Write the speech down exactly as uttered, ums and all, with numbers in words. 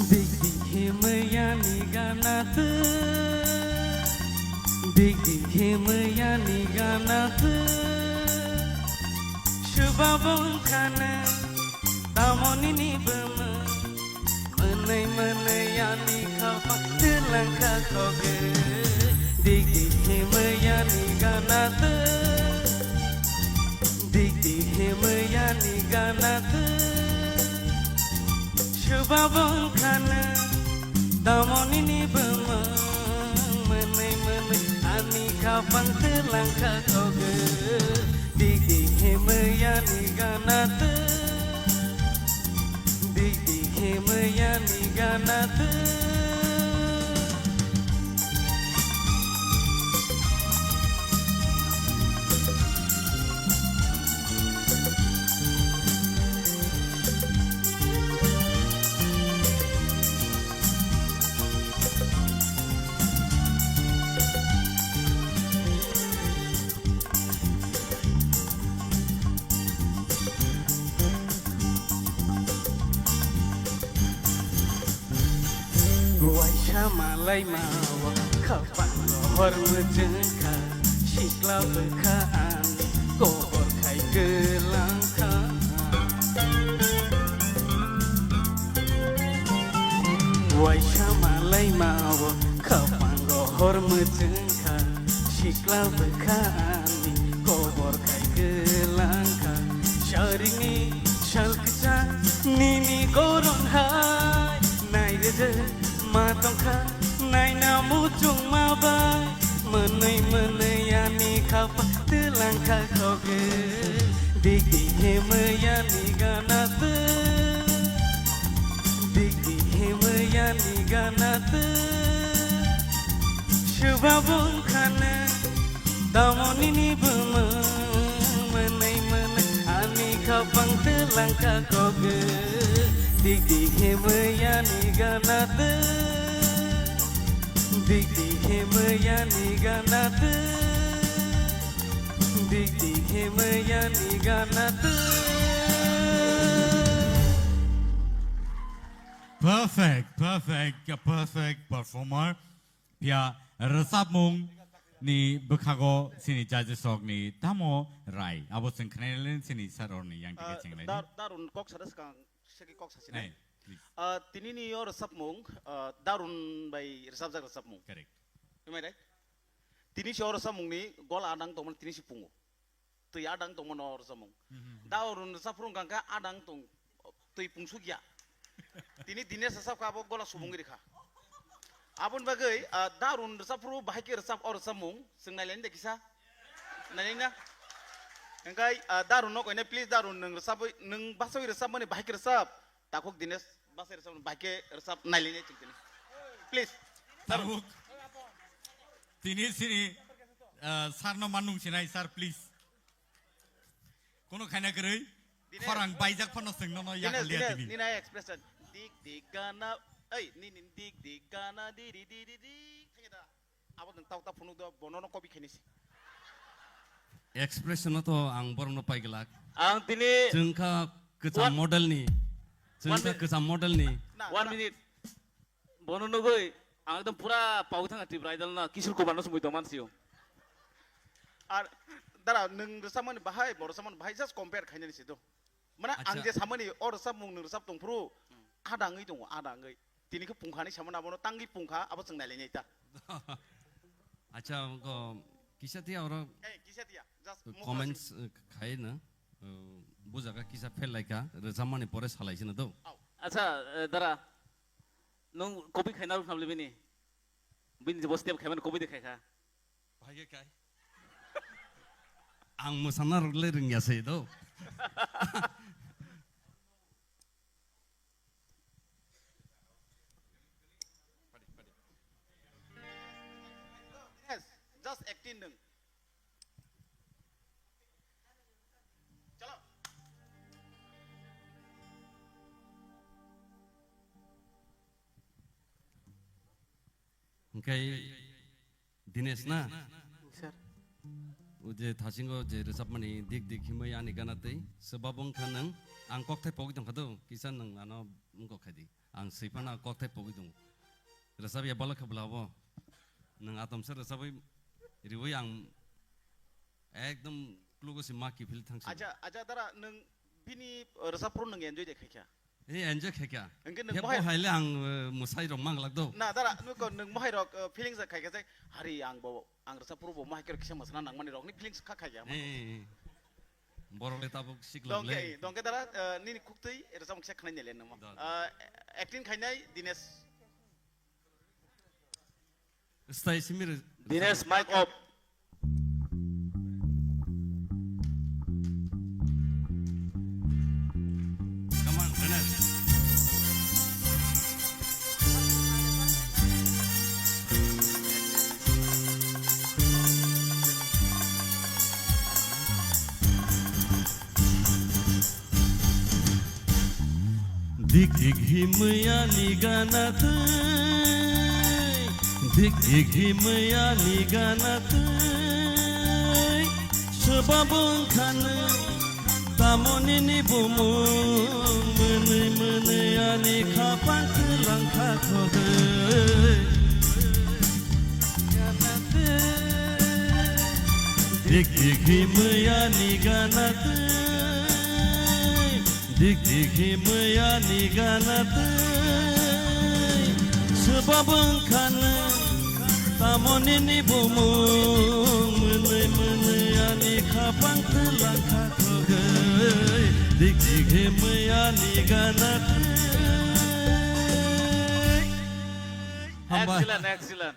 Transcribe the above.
Dik dik himaya ni gana tu, dik dik himaya ni gana tu, subabong khana, tamoni ni bama, manai manai ani khapa, tilang kha koge, dik dik himaya ni gana tu. Dik dik himaya ni gana tu, subabong khana, tamoni ni bama, manai manai ani khapang tilang kha koge. Dik dik himaya ni gana tu, dik dik himaya ni gana tu. Waisa malai mao, khapang rohor mujungkha, sikla bwkha ani kobor khai kwlangkha. Waisa malai mao, khapang rohor mujungkha, sikla bwkha ani kobor khai kwlangkha. Saringni sal kwchang nini goron hai, nairwjak ma tongkha, naina muchungma bai. Mwnwi mwnwi ani khapang twlangkha koge. Dik dik himwi ani gana tw. Dik dik himwi ani gana tw. Swbabo wngkha nw. Tamoni ni bwmwng mwnwi mwnwi ani khapang twlangkha koge. Dik dik himwi ani gana tw. Dik dik himwi ani gana tw. Dik dik himwi ani gana tw. Perfect, perfect, a perfect performer. Phiya rwchapmung ni bwkhago chini judges rok ni tamo rai? Abo chwng khwnai le chini sir rok ni yang Ah, tike chwng lai. Dar-, Darun kok sada swkang, segi kok sasi nai. Hey, please. Ah, tini ni o rwchapmung, ah, Darun bai rwchapjak rwchapmung. Correct. Am I right? Tini si o rwchapmung ni gola adang tongmani tini si pungo. Twi adang tongmano rwchapmung. Mhm. Darun rwchap phuru wngkha khe adang tong, twi pungsuk ya. Tini Dinesh rwchap kha abo gola subung rikha. Aboni bagwi, ah, Darun rwchap phuru bahai khe rwchap o rwchapmung. Chwng nailaini de kisa. Nailaina. Engkai, ah, Darun no koine please Darun nwng rwchapwi, nwng basawi rwchapmani bahai khe rwchap. Takhuk Dinesh, bwsai rwchap, bai khe rwchap nailainai chwng tini. Please. Tabuk. Tini sini, ah, sir no manung sinai, sir, please. Kono khaina kwrwi, Dinesh. Khorang baijak phano chwng nono Dinesh, yakal liya Dinesh, tini. Nini expression. Dik dik gana, ei, nini dik dik gana, di di di di di. Thangya da. Abo nwng tau ta phunuk do, bono no copy khainai se. Expression no to ang borok no pai glak. Ang tini chwng kha kwcham one model ni. Chwng one kha minute. Kwcham model ni. Na, one na. Minute. Bono nugui ang ekdom pura pau thanga Tripura Idol na Kishore Kumar no sumui tongman sio. Ar dara nwng rwchapmani bahai, bo rwchapmani bahai just compare khainani se do. Mane ang Acha. Je samani o rwchapmung nwng rwchap tong phuru, hmm, ada wngwi tongo, ada wngwi. Tini khe pungkhani samani abono tangwi pungkha, abo chwng nailainai ta. Acha, ko kisa tiya oro. Eh, kisa tiya, just mukha comments, sing. Eh, khai na, eh, bujaga kisa fel laika, rwchapmani pore salai sino do. Au. Acha, eh, dara, nwng copy khaina rw khnabli bini? Bini je bo step khaimani copy de khaikha. Bahai khe kai. Ang mwsana rwgle rwngya se do. Yes, just acting nwng. Chalo. Hingkai Dinesh na? Sir. O je thasingo je rwchapmani dik dik himwi ani gana twi swbabo wngkha nwng, ang kokthai pogwi tongkha do, kisa nwng ano wngkok khaidi, ang swi phano kokthai pogwi tongo. Rwchap ya bwla khe bwla bo, nwng atomsa rwchapwi riwi ang ekdom klugo se ma kiphil thangsi. Acha, acha, dara, nwng bini, uh, rwchap phuru nwng enjoy de khaikha? Eh, enjoy khaikha. Hwnkhe nwng mohai- haile ang, uh, mwsai rok manglak do. Na, dara, nwng ko, nwng mohai rok, uh, feelings khaikha je, hari ang bo, ang rwchap phuru bo mohai khe rok kisa mwsana nangmani rokni feelings kha khaikha. Eh, eh, eh. Borok le tabuk siklok le. Dongke, dongke dara, uh, nini khuktwi rwchap kisa khnai nele nwng mo. Da, da. Uh, acting khainai Dinesh. Stay simi re- Dinesh, mic off. Come on, Dinesh. Dik dik himwi ani gana twi, dik dik himwi ani gana twi. Swbabo wngkha nwng, tamo nini bumung, mwnwi mwnwi ani khapang twlang kha khogwi. Dik dik himwi ani gana twi, dik dik himwi ani gana twi. Swbabo wngkha nwng, tamo nini bumung, mwnwi mwnwi ani khapang twlang kha khogwi. Dik dik himwi ani gana twi. Hamba. Excellent, excellent.